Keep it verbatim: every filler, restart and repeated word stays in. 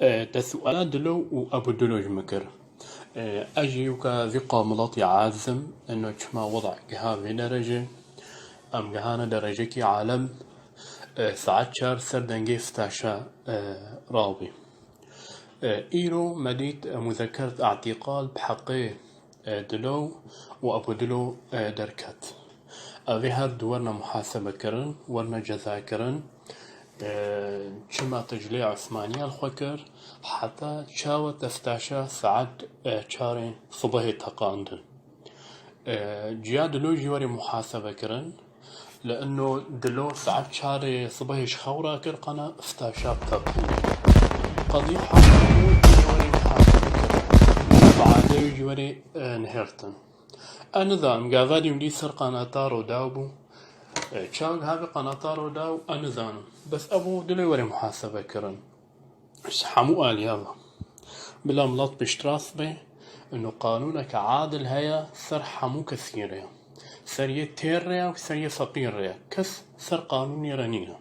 E, te suala Dilo û Ebû Dilo ji min kir. E, ez jî weke vî qamilatî azim, eno çima weda giha vê derecê, em gihane derecekî alem, e, saet çar ser dengê ftaşa, e, rabî. E, îro me dît, e, muzekeret îtîqal bi heqê, e, Dilo û Ebû Dilo, e, derket. Ev ê her du werine muhasebe kirin, werine ceza kirin. E, çima te ji lê Osmaniya li xwe kir, heta çawa te ftaşa saet, e, çarê sibehê teqandin. E, ciya Dilo jî werê muhasebe kirin. Li ino Dilo saet çarê sibehê ji xew rakir, qana ftaşa teqand. Qedî hemû jî werê muhasebe kirin. Baadê jî werê, e, nihêrtin. Ez nizanim, gava dîm dî ser qanataro daw bû. E, çawa giha vê qanataro daw, ez nizanim. Bes ev û Dilo werê muhasebe kirin. Ji hemû aliya ve. Bila milet piştrast be, ino qanûneke adil heye ser hemû kesî re. Ser yê têr re ya û ser yê feqîr re ya. Kes ser qanûnê re nîne.